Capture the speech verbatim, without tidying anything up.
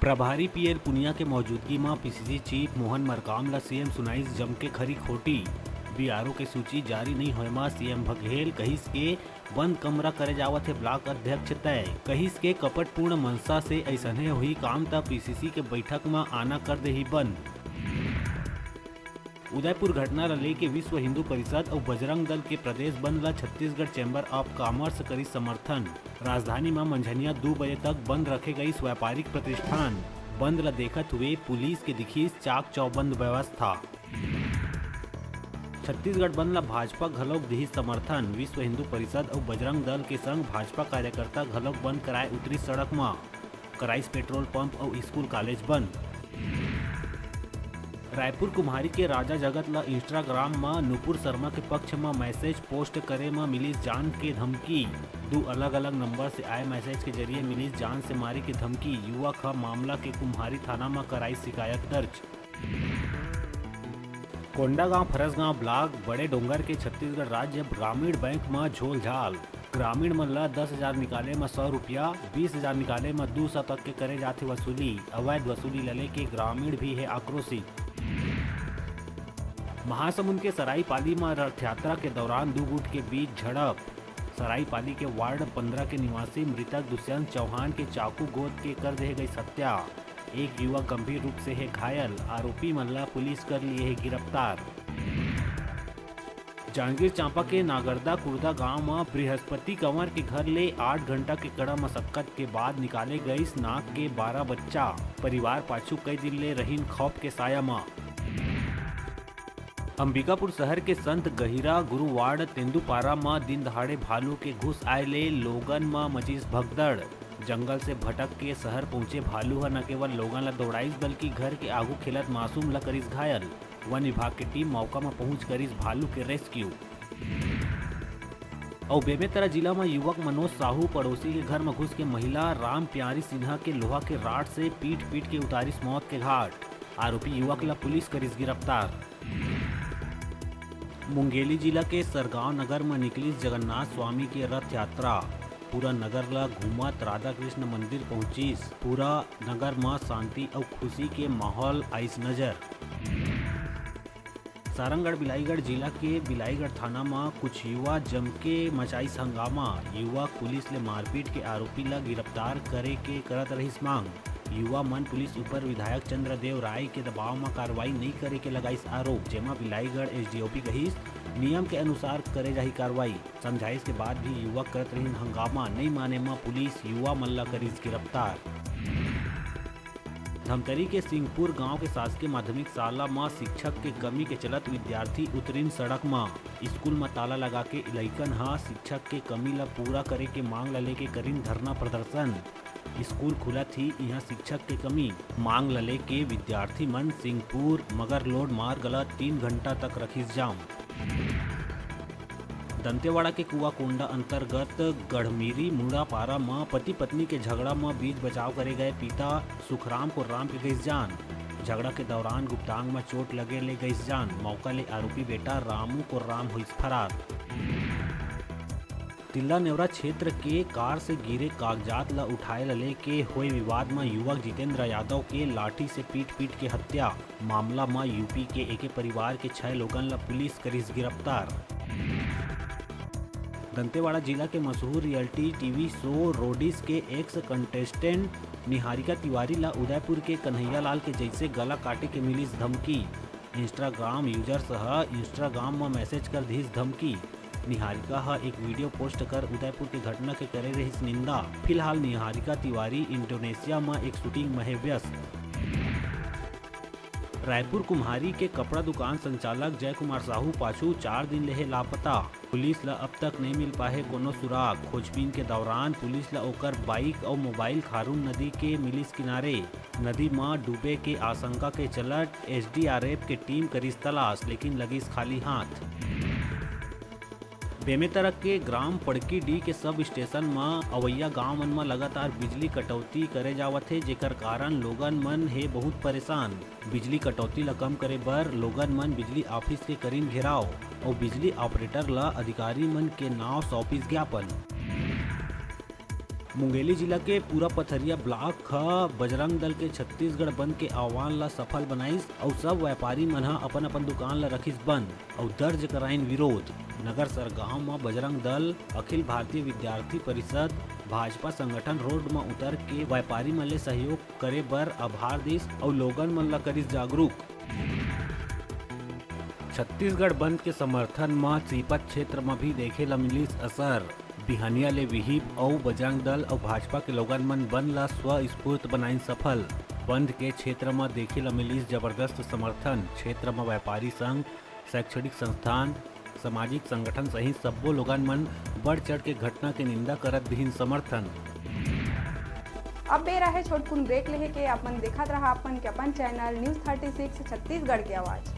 प्रभारी पीएल पुनिया के मौजूदगी म पीसीसी चीफ मोहन मरकाम ल सीएम सुनाइस जम के खरी खोटी। बीआरओ के सूची जारी नइ होय म सीएम बघेल कहिस के बंद कमरा करे जावत हे ब्लॉक अध्यक्ष तय। कहिस के कपटपूर्ण मंशा से अइसने होही काम त पीसीसी के बैठक म आना कर देही बंद। उदयपुर घटना ल लेके विश्व हिंदू परिषद अउ बजरंग दल के प्रदेश बंद ल छत्तीसगढ़ चैम्बर ऑफ कॉमर्स करिस समर्थन। राजधानी म मंझनिया दू बजे तक बंद रखे गइस व्यापारिक प्रतिष्ठान। बंद ल देखत हुए पुलिस के दिखिस चाक चौबंद व्यवस्था। छत्तीसगढ़ बंद ल भाजपा घलोक दिहिस समर्थन। विश्व हिंदू परिषद अउ बजरंग दल के संग भाजपा कार्यकर्ता घलोक बंद कराए उतरिस सड़क म। कराइस पेट्रोल पंप अउ स्कूल कॉलेज बंद। रायपुर कुम्हारी के राजा जगत ल Instagram म नुपुर शर्मा के पक्ष म मैसेज पोस्ट करे म मिलिस जान के धमकी। दू अलग-अलग नंबर से आए मैसेज के जरिए मिलिस जान से मारे के धमकी। युवक ह मामला के कुम्हारी थाना म कराइस शिकायत दर्ज। कोंडागांव फरसगांव ब्लॉक बड़े डोंगर के छत्तीसगढ़ राज्य ग्रामीण बैंक म झोलझाल। ग्रामीण मन ल दस हजार निकाले म सौ रुपया, बीस हजार निकाले म दू सौ तक के करे जाथे वसूली। अवैध वसूली ल लेके ग्रामीण भी हे आक्रोशित। महासमुंद के सराईपाली म रथ यात्रा के दौरान दू गुट के बीच झड़प। सराईपाली के वार्ड पंद्रह के निवासी मृतक दुष्यंत चौहान के चाकू गोद के कर देहे गइस हत्या। एक युवक गंभीर रूप से हे घायल। आरोपी मन ला पुलिस कर लिए हे गिरफ्तार। जांजगीर चांपा के नागरदा कुर्दा गांव म बृहस्पति कंवर के घर ले आठ घंटा के कड़ा मशक्कत के बाद निकाले गइस नाक के बारह बच्चा। परिवार पाछू कई दिन ले रहिन खौफ के साया म। अंबिकापुर शहर के संत गहिरा गुरु वार्ड तेंदूपारा म दिन दहाड़े भालू के घुस आए ले लोगन म मचिस भगदड़। जंगल से भटक के शहर पहुंचे भालू ह न केवल लोगन ल दौड़ाइस, बल्कि घर के आगू खेलत मासूम ल करिस घायल। वन विभाग के टीम मौका म पहुंच करिस भालू के रेस्क्यू। अउ बेमेतरा जिला म युवक मनोज साहू पड़ोसी के घर म घुस के महिला राम प्यारी सिन्हा के लोहा के राड से पीट पीट के उतारिस मौत के घाट। आरोपी युवक ल पुलिस करिस गिरफ्तार। मुंगेली जिला के सरगांव नगर म निकलिस जगन्नाथ स्वामी के रथ यात्रा। पूरा नगर ल घूमत राधाकृष्ण मंदिर पहुंचिस। पूरा नगर म शांति अउ खुशी के माहौल आइस नजर। सारंगढ़ बिलाईगढ़ जिला के बिलाईगढ़ थाना म कुछ युवा जम के मचाइस हंगामा। युवा पुलिस ले मारपीट के आरोपी ल गिरफ्तार करे के करत रहिस मांग। युवा मन पुलिस ऊपर विधायक चंद्रदेव राय के दबाव म कार्रवाई नइ करे के लगाइस आरोप, जेमा बिलाईगढ़ एसडीओपी कहिस, नियम के अनुसार करे जाही कार्रवाई। समझाइश के बाद भी युवक करत रहिन हंगामा, नइ माने म पुलिस युवा मन ला करिस गिरफ्तार। धमतरी के सिंहपुर गांव के शासकीय माध्यमिक शाला म शिक्षक के कमी के चलत विद्यार्थी उतरिन सड़क म। स्कूल म ताला लगा के लइकन ह शिक्षक के कमी ल पूरा करे के मांग ल लेके करिन धरना प्रदर्शन। स्कूल खुलत ही इहां शिक्षक के कमी मांग ल लेके विद्यार्थी मन सिंहपुर मगरलोड मार्ग ल तीन घंटा तक रखिस जाम। दंतेवाड़ा के कुआकोंडा अंतर्गत गढ़मीरी मुड़ापारा म पति पत्नी के झगड़ा म बीच बचाव करे गए पिता सुखराम कोर्राम के गइस जान। झगड़ा के दौरान गुप्तांग म चोट लगे ले गइस जान। मौका ले आरोपी बेटा रामू कोर्राम होइस फरार। तिल्ला नेवरा क्षेत्र के कार से गिरे कागजात ल उठाए ल लेके होए विवाद म युवक जितेंद्र यादव के लाठी से पीट-पीट के हत्या। मामला म यूपी के एके परिवार के छह लोगन ल पुलिस करिस गिरफ्तार। दंतेवाड़ा जिला के मशहूर रियलिटी टीवी शो रोडीज के एक्स कंटेस्टेंट निहारिका तिवारी ल उदयपुर के कन्हैयालाल के जइसे गला काटे के मिलिस धमकी। Instagram यूजर्स ह Instagram म मैसेज कर दिस धमकी। निहारिका ह एक वीडियो पोस्ट कर उदयपुर के घटना के करे रहिस निंदा। फिलहाल निहारिका तिवारी इंडोनेशिया म एक शूटिंग म हे व्यस्त। रायपुर कुम्हारी के कपड़ा दुकान संचालक जय कुमार साहू पाछू चार दिन ले हे लापता। पुलिस ल अब तक नइ मिल पाहे कोनो सुराग। खोजबीन के दौरान पुलिस ल ओकर बाइक अउ मोबाइल खारून नदी के मिलिस किनारे। नदी म डूबे के आशंका के चलत एसडीआरएफ के टीम करिस तलाश, लेकिन लगिस खाली हाथ। बेमेतरा के ग्राम पड़कीडीह के सब स्टेशन म अवइया गांव मन म लगातार बिजली कटौती करे जावत हे, जेकर कारण लोगन मन हे बहुत परेशान। बिजली कटौती ल कम करे बर लोगन मन बिजली ऑफिस के करिन घेराव अउ बिजली ऑपरेटर ल अधिकारी मन के नाव सौंपिस ज्ञापन। मुंगेली जिला के पूरा पथरिया ब्लॉक ह बजरंग दल के छत्तीसगढ़ बंद के आह्वान ला सफल बनाइस अउ सब व्यापारी मन ह अपन-अपन दुकान ला रखिस बंद अउ दर्ज कराइन विरोध। नगर सरगांव म बजरंग दल, अखिल भारतीय विद्यार्थी परिषद, भाजपा संगठन रोड म उतर के व्यापारी मन ले सहयोग करे बर आभार दिस अउ लोगन मन ला करिस जागरूक। छत्तीसगढ़ बंद के समर्थन म सीपत क्षेत्र म भी देखे ल मिलिस असर। बिहनिया ले विहिप अउ बजरंग दल अउ भाजपा के लोगन मन बंद ल स्वस्फूर्त बनाइन सफल। बंद के क्षेत्र म देखे ल मिलिस जबरदस्त समर्थन। क्षेत्र म व्यापारी संघ, शैक्षणिक संस्थान, सामाजिक संगठन सहित सब्बो लोगन मन बढ़ चढ़ के घटना के निंदा करत दिहिन समर्थन। अब बेरा है छोटकुन ब्रेक लेहे के। अपन देखत रहा अपन के अपन channel news thirty six Chhattisgarh के आवाज।